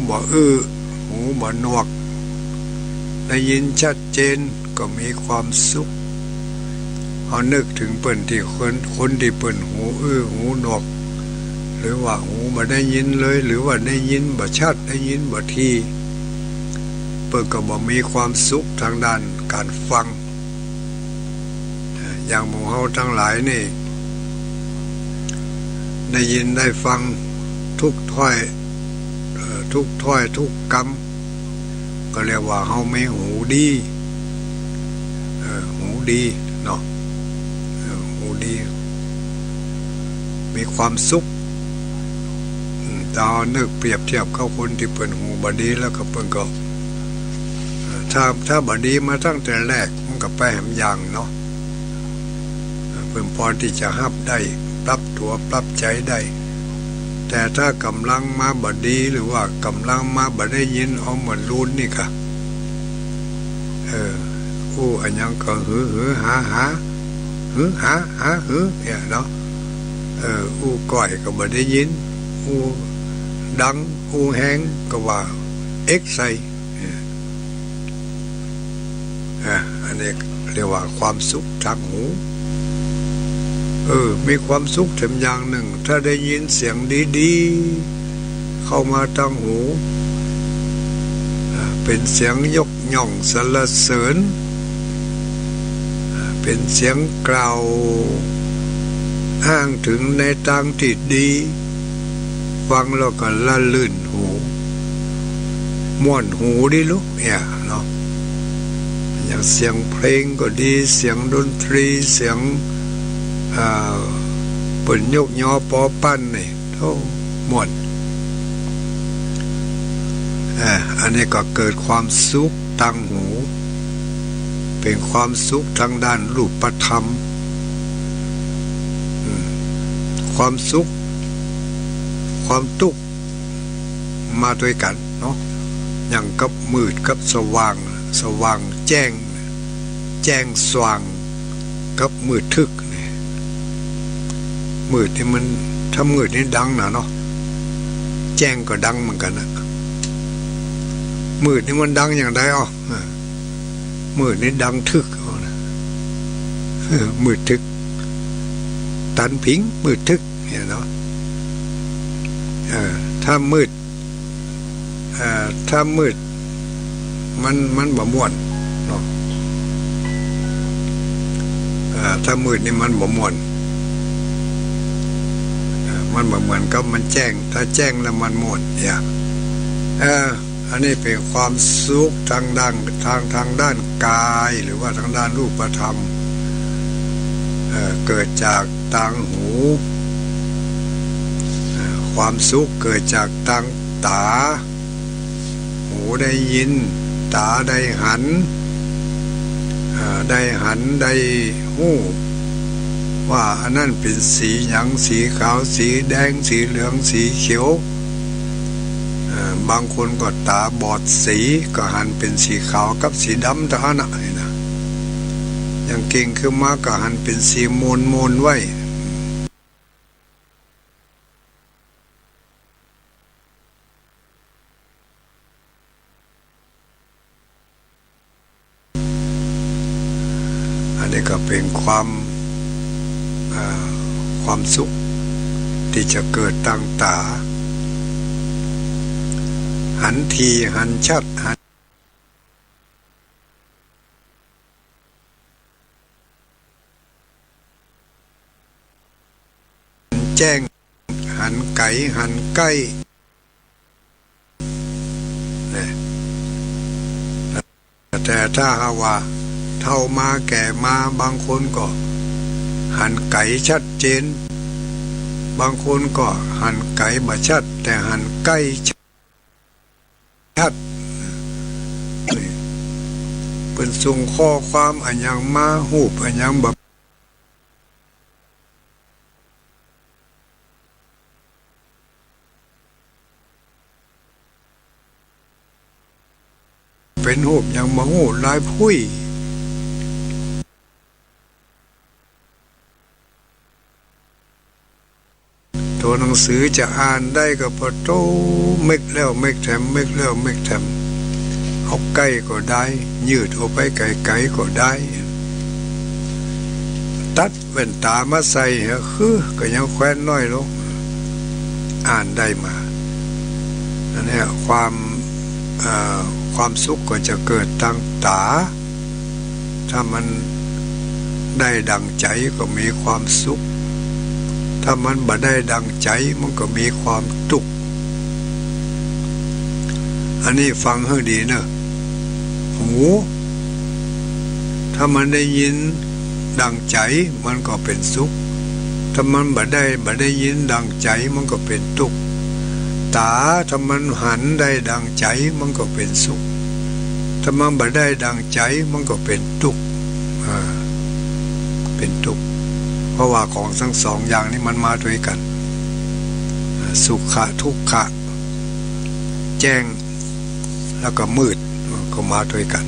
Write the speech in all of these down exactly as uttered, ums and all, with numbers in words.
บ่อื้อ หูบ่หนวก ได้ยินชัดเจนก็มีความสุข เฮานึกเถิงเปิ้นตี้คน คนตี้เปิ้นหูอื้อหูหนวก หรือว่าหูบ่ได้ยินเลย หรือว่าได้ยินบ่ชัด ได้ยินบ่ถี่ เปิ้นก็บ่มีความสุขตางด้านก๋านฟัง อย่างหมู่เฮาตังหลายนี่ ได้ยินได้ฟังกู้ถ้อย เอ่อ กู้ถ้อยกู้กำ ก็เรียกว่าเฮามีหูดี เอ่อ หูดีเนาะ เอ่อ หูดี มีความสุข อืม ถ้าเฮานึกเปรียบเทียบกับคนตี้เปิ้นหูบ่ดีแล้วก็เปิ้นก็ เอ่อ ถ้า ถ้าบ่ดีมาตั้งแต่แรก มันก็ไปแหมอย่างเนาะ เปิ้นปอตี้จะฮับได้ ปรับตั๋วปรับใจ๋ได้ แต่ถ้าก่ำลังมาบ่ดี หรือว่าก่ำลังมาบ่ได้ยิน เอาเหมือนลูนนี่กะ เออ อู้อะหยังก็หือหือหาหา หือหาหาหือเนี่ยเนาะ เออ อู้ก้อยก็บ่ได้ยิน อู้ดัง อู้แฮงก็ว่าเอ็กใส่ เออ อ่ะ อันนี้เรียกว่าความสุขตางหู เออ มีความสุขแถมอย่างนึ่ง ถ้าได้ยินเสียงดีๆ เข้ามาตางหู อ่ะ เป๋นเสียงยกย่องสรรเสริญ อ่ะ เป๋นเสียงกล่าวอ้างเถิงในตางตี้ดี ฟังแล้วก็ละลื่น หู ม่วนหูดีลูกเนี่ยเนาะ อย่างเสียงเพลงก็ดี เสียงดนตรี เสียง เอ่อ เปิ้นยกยอปอปั้นนี่ โธ่ ม่วน อ่า อันนี้ก็เกิดความสุขตางหู เป๋นความสุขตางด้านรูปธรรม อืม ความสุข ความตุ๊กข์ มาตวยกั๋นเนาะ อย่างกับมืดกับสว่าง สว่างแจ้ง แจ้งสว่างกับมืดทึบนี่ มืดนี่มัน ถ้ามืดนี่ดังน่ะเนาะ แจ้งก็ดังเหมือนกั๋นนะ มืดนี่มันดังอย่างใดอ่ะ เออ มืดนี่ดังทึบเอานะ เออ มืดทึบ ตันผิง มืดทึบ เนี่ยเนาะ เออ ถ้ามืด เอ่อ ถ้ามืด มัน มันบ่ม่วนเนาะ เอ่อ ถ้ามืดนี่มันบ่ม่วน เอ่อ มันบ่เหมือนกับมันแจ้ง ถ้าแจ้งแล้วมันม่วน เนี่ย เอ่อ อันนี้เป๋นความสุขตางด้าน ตาง ตางด้านกาย หรือว่าตางด้านรูปธรรม เอ่อ เกิดจากตางหู เอ่อ ความสุขเกิดจากตางต๋า หูได้ยิน ต๋าได้หัน เอ่อ ได้หัน ได้ฮู้ ว่าอันนั้นเป๋นสีหยัง สีขาว สีแดง สีเหลือง สีเขียว เอ่อ บางคนก็ต๋าบอดสี ก็หันเป๋นสีขาวกับสีดำเต้าหั้นนะ นี่นะ อย่างเก่งขึ้นมาก็หันเป๋นสีโมนๆ ไว้ อันนี้ก็เป๋นความ เอ่อ ความสุขตี้จะเกิดตางต๋า หันถี่ หันชัด หัน แจ้ง หันไก๋ หันใก้ นะ แต่ถ้าหากว่าเฒ่ามาแก่มา บางคนก็หันไก๋ชัดเจน บางคนก็หันไก๋บ่ชัด แต่หันใก้ชัด นี่ เปิ้นส่งข้อความอะหยังมา ฮูปอะหยังบ่ เป๋นฮูปหยังบ่ฮู้ ลายพุ้ย ตั๋วหนัง สือจะอ่านได้ก็ปะโธ่ เม็กแล้วเม็กแถม เม็กแล้วเม็กแถม เอาใก้ก็ได้ ยืดออกไปไก๋ๆ ก็ได้ ตัดแว่นต๋ามาใส่ หื้อ ก็ยังแควนน้อยลง อ่านได้มา อันเนี้ยความ เอ่อ ความสุขก็จะเกิดตางต๋า ถ้ามันได้ดังใจ๋ก็มีความสุข ถ้ามันบ่ได้ดังใจ๋มันก็มีความตุ๊กข์ อันนี้ฟังหื้อดีเน่อ หู ถ้ามันได้ยินดังใจ๋มันก็เป๋นสุข ถ้ามันบ่ได้ บ่ได้ยินดังใจ๋มันก็เป๋นตุ๊กข์ ต๋า ถ้ามันหันได้ดังใจ๋มันก็เป๋นสุข ถ้ามันบ่ได้ดังใจ๋มันก็เป๋นตุ๊กข์ อ่า เป๋นตุ๊กข์ เพราะว่าของตึงสองอย่างนี้มันมาตวยกั๋น สุขะทุกขะ แจ้ง แล้วก็มืด ก็มาตวยกั๋น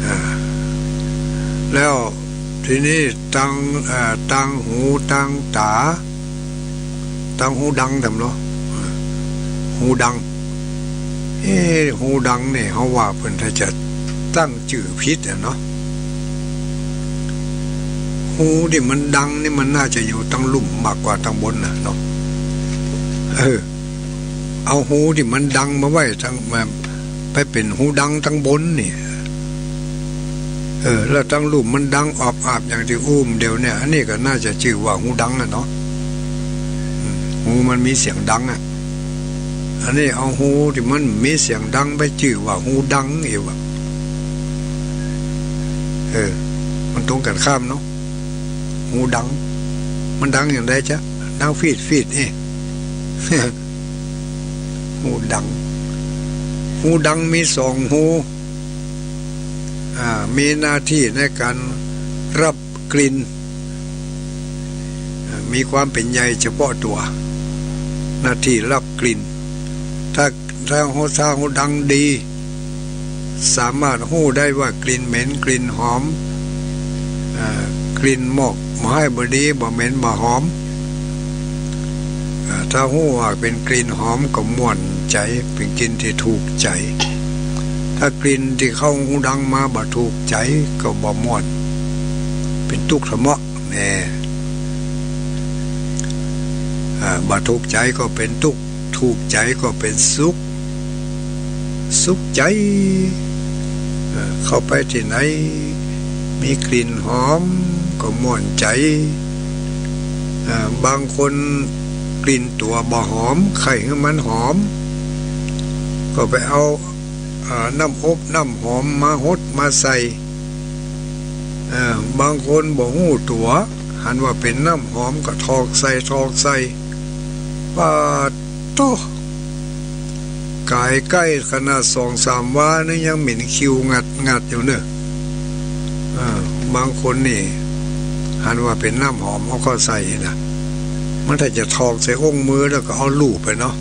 อ่า แล้วทีนี้ตาง เอ่อ ตางหูตางต๋า ตางหูดังแถมเนาะ หูดัง เอ๊ะ หูดังเนี่ย เฮาว่าเปิ้นถ้าจะตั้งจื้อผิดอะเนาะ หูตี้มันดังนี่มันน่าจะอยู่ตางลุ่มมากกว่าตางบนน่ะเนาะ เออ เอาหูตี้มันดังมาไว้ตาง มา ไปเป๋นหูดังตางบนนี่ เออ แล้วตางลุ่มมันดังออบอาบอย่างตี้อู้มเดี่ยวเนี่ย อันนี้ก็น่าจะจื้อว่าหูดังอะเนาะ อืม หูมันมีเสียงดังอะ อันนี้เอาหูตี้มันมีเสียงดังไปจื้อว่าหูดังอีกว่ะ เออ มันตรงกั๋นข้ามเนาะ หูดัง มันดังอย่างใดจ๊ะ ดังฟีดฟีด เอ๊ะ หูดัง หูดังมีสองหู อ่า มีหน้าตี้ในก๋านฮับกลิ่น อ่า มีความเป๋นใหญ่เฉพาะตั๋ว หน้าตี้ฮับกลิ่น ถ้า ถ้าหู ถ้าหูดังดี สามารถฮู้ได้ว่ากลิ่นเหม็น กลิ่นหอม อ่า กลิ่นหมอกบ่ฮ้ายบ่ดี บ่เหม็นบ่หอม อ่า ถ้าฮู้ว่าเป๋นกลิ่นหอมก็ม่วนใจ๋ เป๋นกลิ่นตี้ถูกใจ๋ ถ้ากลิ่นตี้เข้าหูดังมาบ่ถูกใจ๋ก็บ่ม่วน เป๋นตุ๊กข์เสมอ แน่ อ่า บ่ถูกใจ๋ก็เป๋นตุ๊กข์ ถูกใจ๋ก็เป๋นสุข สุขใจ๋ เอ่อ เข้าไปตี้ไหน มีกลิ่นหอมก็ม่วนใจ๋ เอ่อ บางคนกลิ่นตั๋วบ่หอม ใค่หื้อมันหอม ก็ไปเอา เอ่อ น้ำอบน้ำหอมมาหดมาใส่ เอ่อ บางคนบ่ฮู้ตั๋ว หันว่าเป๋นน้ำหอมก็ถอกใส่ ถอกใส่ ปาดโธ่ ก๋ายใก้ขนาดสองสามวานี่ยังเหม็นคิวงัดงัดอยู่เน่อ เอ่อ บางคนนี่ หันว่าเป๋นน้ำหอมเอาเข้าใส่น่ะ มันถ้าจะถอกใส่องค์มือแล้วก็เอาลูบไปเนาะ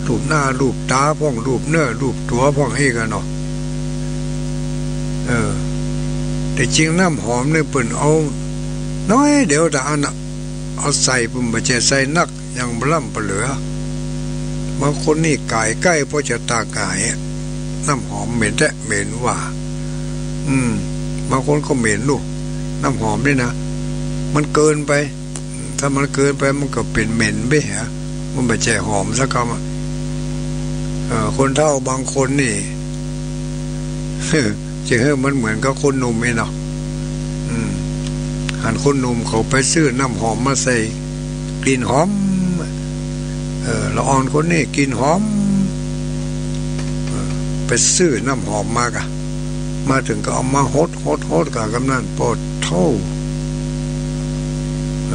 ลูบหน้าลูบต๋าพ่อง ลูบเนื้อลูบตั๋วพ่องอี้กั๋นเนาะ เออ แต่จริงน้ำหอมนี่เปิ้นเอาน้อยเดียวเต้าอั้นน่ะ เอาใส่ เปิ้นบ่ใจ้ใส่นัก อย่างบ่ล้ำบ่เหลือ บางคนนี่ก๋ายใก้พอจะต๋าก๋ายอะ น้ำหอมเหม็นแต๊ เหม็นว่า อืม บางคนก็เหม็นลูก น้ำหอมนี่นะ มันเกินไป ถ้ามันเกินไปมันก็เป๋นเหม็นไปฮะ มันบ่ใจ้หอมสักกำอะ เอ่อ คนเฒ่าบางคนนี่ จะหื้อมันเหมือนกับคนหนุ่มนี่เนาะ อืม หันคนหนุ่มเขาไปซื้อน้ำหอมมาใส่ กลิ่นหอม เอ่อ ละอ่อนคนนี้กลิ่นหอม เอ่อ ไปซื้อน้ำหอมมากะ มาเถิงก็เอามาหด หด หดกะกำนั้น ปาดโธ่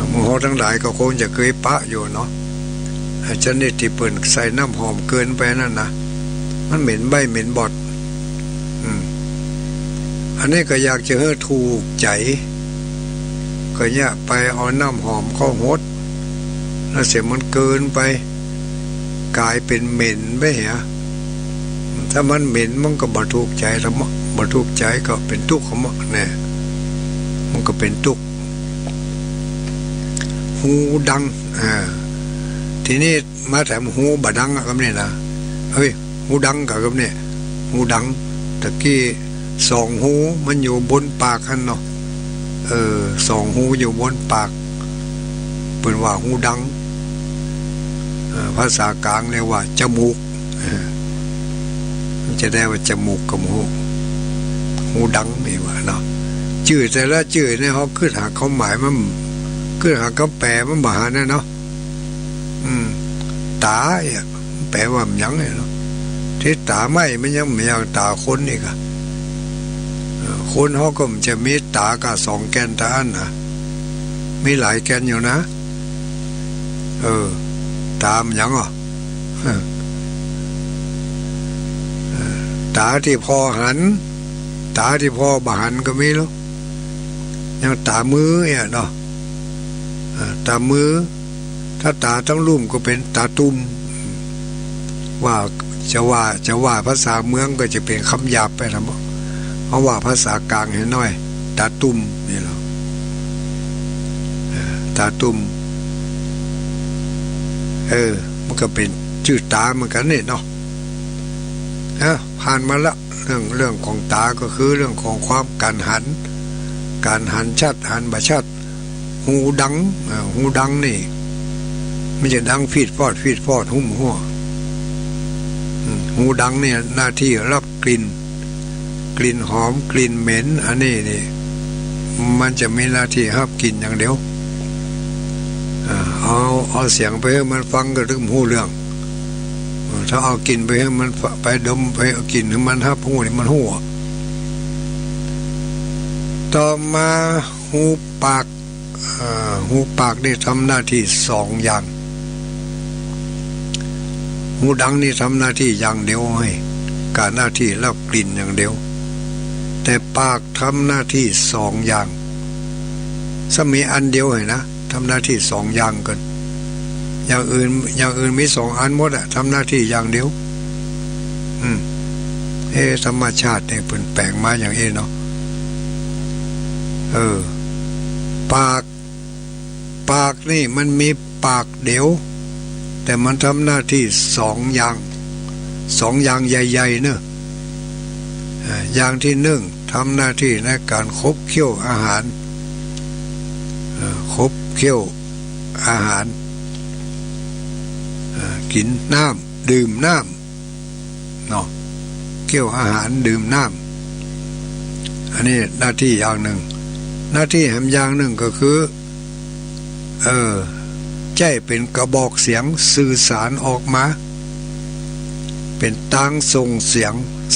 หมู่เฮาตังหลายก็คงจะเกยปะอยู่เนาะ ไอ้ชนิดตี้เปิ้นใส่น้ำหอมเกินไปนั่นนะ มันเหม็นใบ้เหม็นบอด อืม อันนี้ก็อยากจะหื้อถูกใจ๋ ก็เนี่ยไปเอาน้ำหอมเข้าหด แล้วเสียมันเกินไป ก๋ายเป๋นเหม็นไปเหีย ถ้ามันเหม็นมันก็บ่ถูกใจ๋ ถ้าบ่ถูกใจ๋ก็เป๋นตุ๊กข์เขมาแน่ มันก็เป๋นตุ๊กข์ ฮูดัง อ่า ทีนี้มาแถมฮูบ่ดังอะ กำนี้นะ เฮ้ย ฮูดังกะกำนี้ ฮูดัง ตะกี้สองฮูมันอยู่บนปากหั้นเนาะ เออ สองฮูอยู่บนปาก เปิ้นว่าฮูดัง เออ ภาษากลางเรียกว่าจมูก เออ มันจะได้ว่าจมูกกับฮู ฮูดังนี่ว่าเนาะ จื้อแต่ละจื้อเนี่ย เฮากึ๊ดหาความหมายมัน กึ๊ดหากำแปลมันบ่หันนะเนาะ อืม ต๋าเนี่ย แปลว่าหยังเนี่ยเนาะ ตี้ต๋าไม้มันยังบ่อย่างต๋าคนอีกอะ เออ คนเฮาก็มันจะมีต๋ากะสองแก่นต๋าอั้นนะ มีหลายแก่นอยู่นะ เออ ต๋ามันหยังอ่ะ เออ ต๋าตี้ผ่อหัน ต๋าตี้ผ่อบ่หันก็มีแล้ว อย่างต๋ามือเนี่ยเนาะ เออ ต๋ามือ ถ้าต๋าตังลุ่มก็เป๋นต๋าตุ่ม ว่า จะว่า จะว่าภาษาเมืองก็จะเป๋นกำหยาบไปนะ เฮาว่าภาษากลางหื้อหน้อย ต๋าตุ่มนี่แหละ เออ ต๋าตุ่ม เออ มันก็เป๋นจื้อต๋าเหมือนกั๋นนี่เนาะ เอ้า ผ่านมาละ เรื่อง เรื่องของต๋าก็คือเรื่องของความก๋านหัน ก๋านหันชัด หันบ่ชัด ฮูดัง อ่า ฮูดังนี่ มันจะดังฟีดฟอด ฟีดฟอด ฮุ้มฮั้ว อืม ฮูดังเนี่ยหน้าตี้ฮับกลิ่น กลิ่นหอม กลิ่นเหม็น อันนี้นี่ มันจะมีหน้าตี้ฮับกลิ่นอย่างเดียว อ่า เอา เอาเสียงไปหื้อมันฟังก็ตึงฮู้เรื่อง เออ ถ้าเอากลิ่นไปหื้อมันฟะ ไปดม ไปเอากลิ่นหื้อมันฮับฮู้นี่มันฮู้อะ ต่อมาฮูปาก เอ่อ ฮูปากนี่ทำหน้าตี้สองอย่าง ฮูดังนี่ทำหน้าตี้อย่างเดียวเฮ้ย กะหน้าตี้ฮับกลิ่นอย่างเดียว แต่ปากทำหน้าตี้สองอย่าง ซ้ำมีอันเดียวเฮ้ยนะ ทำหน้าตี้สองอย่างกั๋น อย่างอื่น อย่างอื่นมีสองอันหมดอะ ทำหน้าตี้อย่างเดียว อืม เอ๊ะ ธรรมชาติเนี่ยเปิ้นแป๋งมาอย่างอี้เนาะ เออ ปาก ปากนี่มันมีปากเดียว แต่มันทำหน้าตี้สองอย่าง สองอย่างใหญ่ๆ เนอะ อ่า อย่างตี้นึ่ง ทำหน้าตี้ในก๋านขบเคี้ยวอาหาร เอ่อ ขบเคี้ยวอาหาร เอ่อ กิ๋นน้ำ ดื่มน้ำ เนาะ เคี้ยวอาหาร ดื่มน้ำ อันนี้หน้าตี้อย่างนึ่ง หน้าตี้แหมอย่างนึ่งก็คือ เออ ใจ๊เป๋นกระบอกเสียงสื่อสารออกมา เป๋นตางส่งเสียง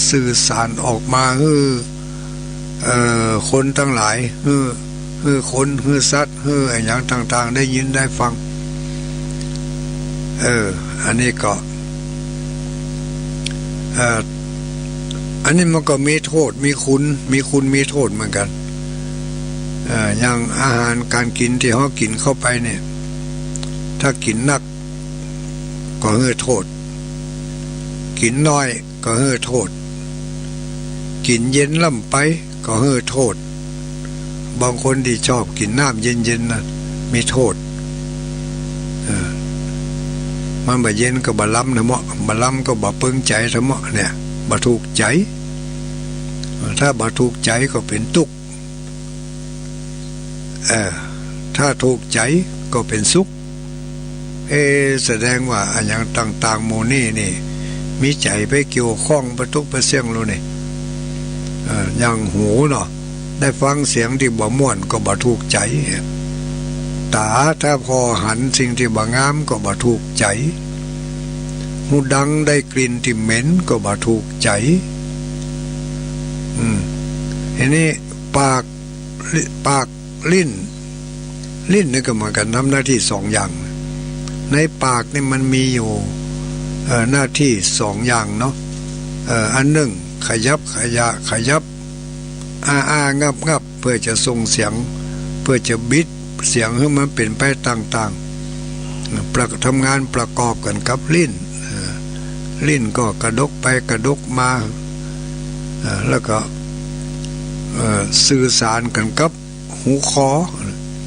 สื่อสารออกมาหื้อ เอ่อ คนตังหลาย หื้อ หื้อคน หื้อสัตว์ หื้ออะหยังต่างๆ ได้ยินได้ฟัง เออ อันนี้ก็ เอ่อ อันนี้มันก็มีโต้ษ มีคุณ มีคุณ มีโต้ษเหมือนกั๋น เอ่อ อย่างอาหารก๋านกิ๋นตี้เฮากิ๋นเข้าไปเนี่ย ถ้ากิ๋นนัก ก็หื้อโต้ษ กิ๋นน้อยก็หื้อโต้ษ กิ๋นเย็นล้ำไปก็หื้อโต้ษ บางคนตี้ชอบกิ๋นน้ำเย็นๆ นะ มีโต้ษ เออ มันบ่เย็นก็บ่ล้ำนะเมาะ บ่ล้ำก็บ่เปิงใจ๋เถาะเมาะ เนี่ย บ่ถูกใจ๋ ถ้าบ่ถูกใจ๋ก็เป๋นตุ๊กข์ เออ ถ้าถูกใจ๋ก็เป๋นสุข เอ แสดงว่าอะหยังต่างๆ หมู่นี้นี่ มีใจ๋ไปเกี่ยวข้องปะตุ๊กปะเสี้ยงลูกนี่ เออ อย่างหูเนาะ ได้ฟังเสียงตี้บ่ม่วนก็บ่ถูกใจ๋ ต๋าถ้าผ่อหันสิ่งตี้บ่งามก็บ่ถูกใจ๋ ฮูดังได้กลิ่นตี้เหม็นก็บ่ถูกใจ๋ อืม ทีนี้ปาก ปาก ลิ้น ลิ้นนี่ก็เหมือนกั๋น ทำหน้าตี้สองอย่าง ในปากนี่มันมีอยู่ เอ่อ หน้าตี้สองอย่างเนาะ เอ่อ อันนึ่งขยับขยะ ขยับ อ้าๆ งับๆ เปื้อจะส่งเสียง เปื้อจะบิดเสียงหื้อมันเป๋นไปต่างๆ ประ ทำงานประกอบกั๋นกับลิ้น เอ่อ ลิ้นก็กระดกไปกระดกมา เอ่อ แล้วก็ เอ่อ สื่อสารกั๋นกับ หูคอ